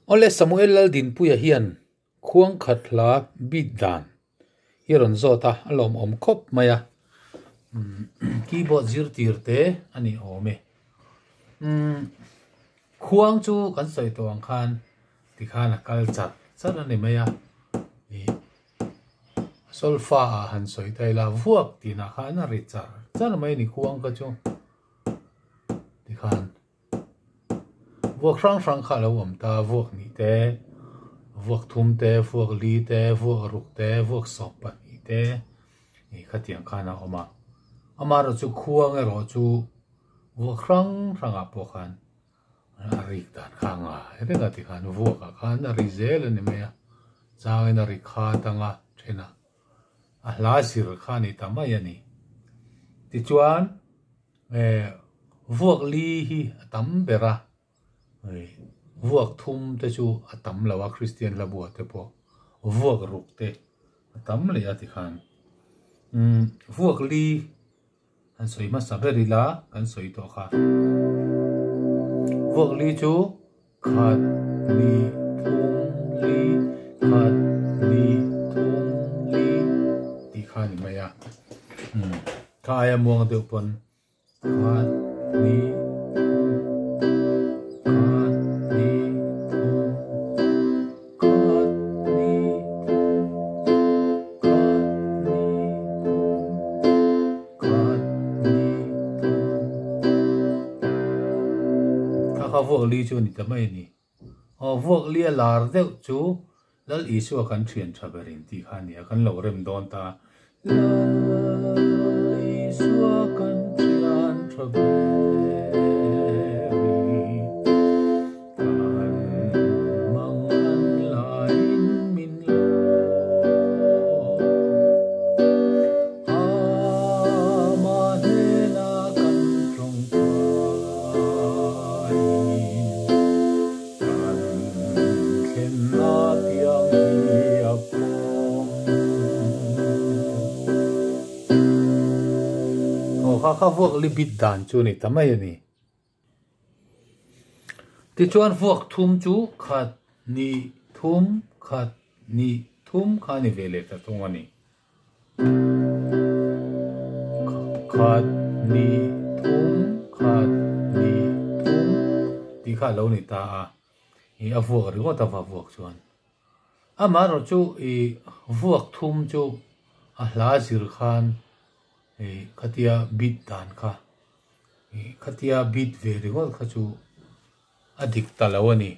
Awle Samuel Laldinpuia hian khuang khat hla beat dan hi a rawn zawt a, a lawmawm khawp mai a. Keyboard zirtir te a ni awm e. Khuang chu kan sawi tawh ang khan tikhan a kal char char a ni mai a. Solfa ah han sawi ta ila vuak tinah khan a ri char char mai a ni khuang kha chu tikhan. Vuak hrang hrang kha a lo awm ta, vuak hnih te, vuak thum te, vuak li te, vuak ruk te, vuak sawm pahnih te ih khatiang khan a awm a. Amaherawh chu khuang erawh chu vuak hrang hrangah pawh khan a rik dan kha a ngai reng a tikhan vuakah khan a ri zel a ni mai a, changin a ri khat anga thenah a hla zir kha a ni ta mai a ni. Tichuan. Vuak li hi a tam ber a, vuak thum te chu a tam lo a Kristian hla buah te pawh vuak ruk te a tam leh a tikhan vuak li han sawi hmasa ber ila kan sawi tawh kha vuak li chu khat ni thum li khat ni thum li tih kha a ni mai a. Ka aia muang deuh pawn khat ni thum khat ni thum khat ni thum khat ni thum khat ni thum Kha kha vuak li chu a ni ta mai a ni. Aw vuak li a lar deuh chu Lal Isua kan thian tha ber in tih kha a ni a, kan lo rem dawn ta. Lal Isua kan thian tha ber i, kan mang an laiin min lo. Ama hnenah kan tawngtaiin Kan thlenna piang hi a pawm. Aw kha kha vuak li bit dan chu ni ta mai a ni. Tichuan vuak thum chu khat ni thum khat ni thum kha a ni ve leh ta thung a ni. Khat ni thum khat ni thum tih kha a lo ni ta a, ih a vuak ringawt a va vuak chuan. Amaherawh chu ih vuak thum chu a hla zir khan ih khatia beat dan kha ih khatia beat ve ringawt kha chu a dik ta lo a ni.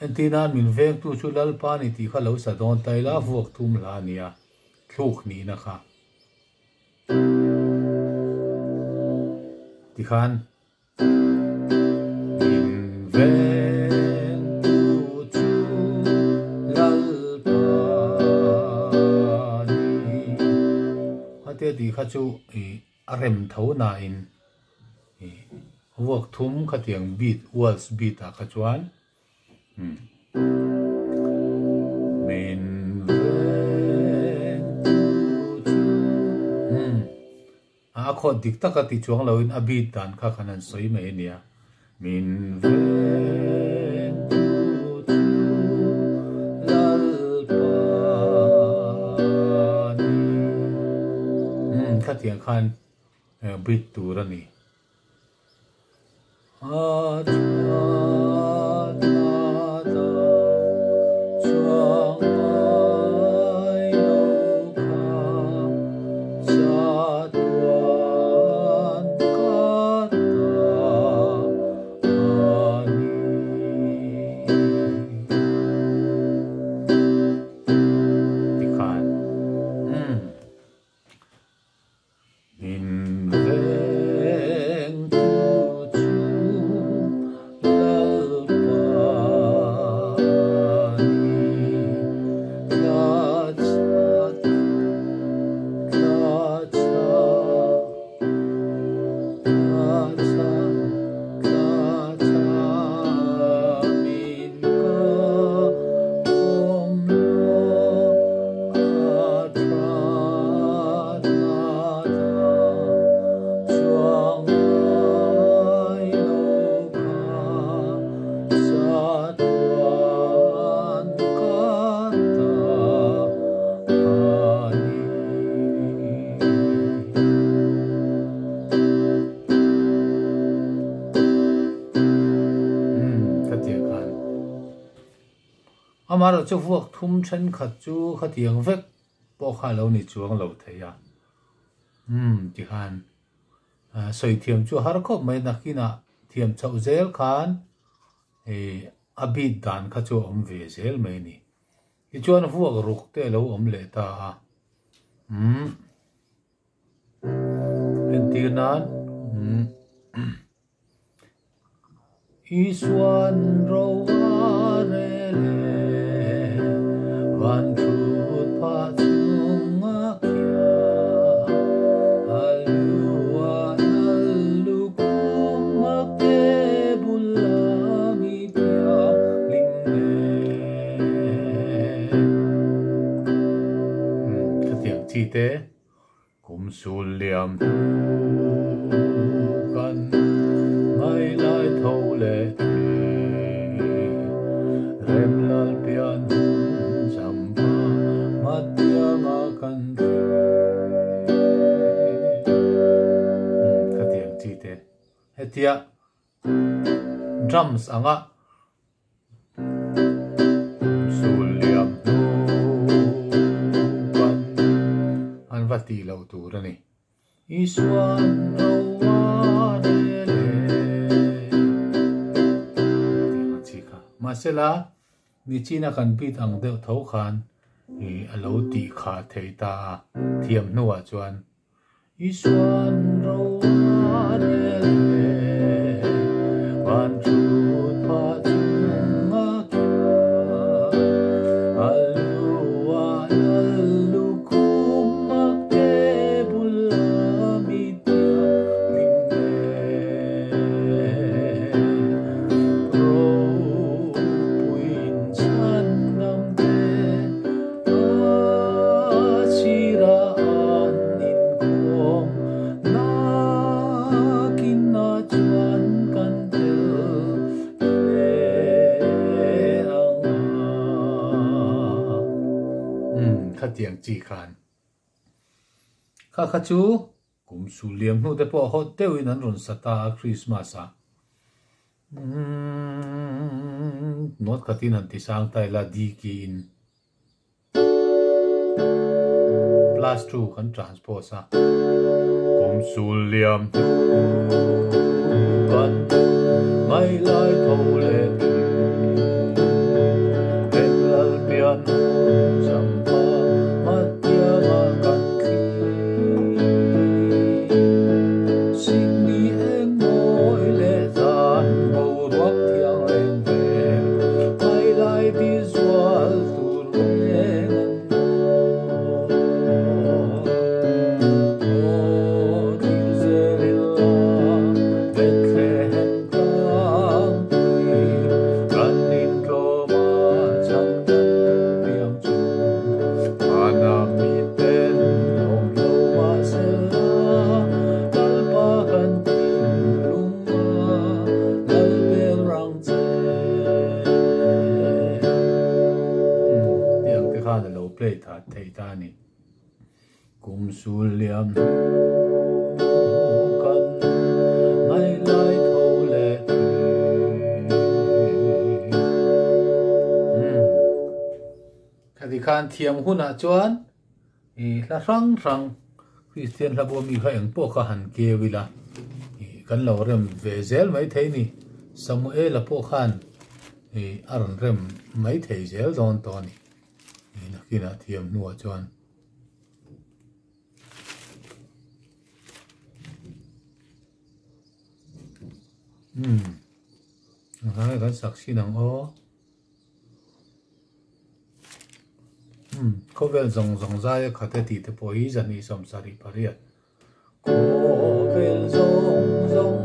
Entina min vengtu chu Lalpa ni tih kha lo sa dawn ta ila vuak thum hla a nia, thluk nihna kha. Tikhan min vengtu chu Lalpa ni. Khatia tih kha chu a rem tho nain Vuak thum khatiang beat waltz beat ah kha chuan Min veng tu chu a khawt dik tak a ti chuang loin a beat dan kha khan an sawi mai a nia Min veng tu chu Lalpa ni khatiang khan Bit tur a ni. A that na dang chuang ngai lo kha chatuan ka ta a ni. Tikhan. Min vengtu chu Amaherawhchu vuak thum thenkhat chu khatiang vek pawh kha a lo ni chuang lo thei a. Umm tikhan sawi thiam chu a har khawp mai nakinah thiam chhoh zel khan ih a bit dan kha chu a awm ve zel mai a ni. Tichuan vuak ruk te a lo awm leh ta a. Umm entir nan umm Isuan ro a rel e, van thut phah chunga khiah, a lu a lal lukhum a ke bul a mi thianghlim nen. Khatiang chi te Kum sul liam hnu kan ngailai tho leh thei. Rem lal pian hun champa hmatianga kan thlir. Khatiang chi te hetia drums anga Sul liam hnu kan an va tih loh tur a ni. Isuan ro a rel e tih ang chi kha. Mahsela, nichina kan bit ang deuh tho khan a lo tih khah thei ta a, thiam hnuah chuan Isuan ro a rel e, van thut phah chunga khian, a lu a lal lukhum a ke bul a mi thianghlim nen. Ropuiin chhan dam te A chira an inkhawm nakin a chuan kan tel hle ang a. Umm, khatiang chi khan. Kha kha chu kum sul liam hnu te pawh hawt deuhin an rawn sa ta a Christmas ah. Umm, note khatin han ti sang ta ila D key in. Plus 2 kan transpose a. Kum sul liam hnu kan ngai lai tho leh thin. Rem lal pian hun champa hmatianga kan thlir. Sikni eng mawi leh zan boruak thiang reng vel ngai lai ti zual tur reng an mawi. Aw thil zel ila Bethlehem tlangpui kan intlawm a chhan kan piang chu Hana miten awm lo mahsela Lalpa kan thinlung a Lalber rang che. Tiang te khan a lo play that thei ta a ni. Kum sul liam hnu kan ngailai tho leh thin. Khati khan thiam hunah chuan i hla hrang hrang Kristian hla bawm mi kha eng pawh kha han keu ila i kan lo rem ve zel mai thei ni. Samuela pawh khan i a rawn rem mai thei zel dawn tawh a ni. I nakinah thiam hnuah chuan. Umm a kan sak chin ang aw. Umm khawvel zawng zawng zai a khat e tih te pawh hi zahnih 78. Khawvel zawng zawng.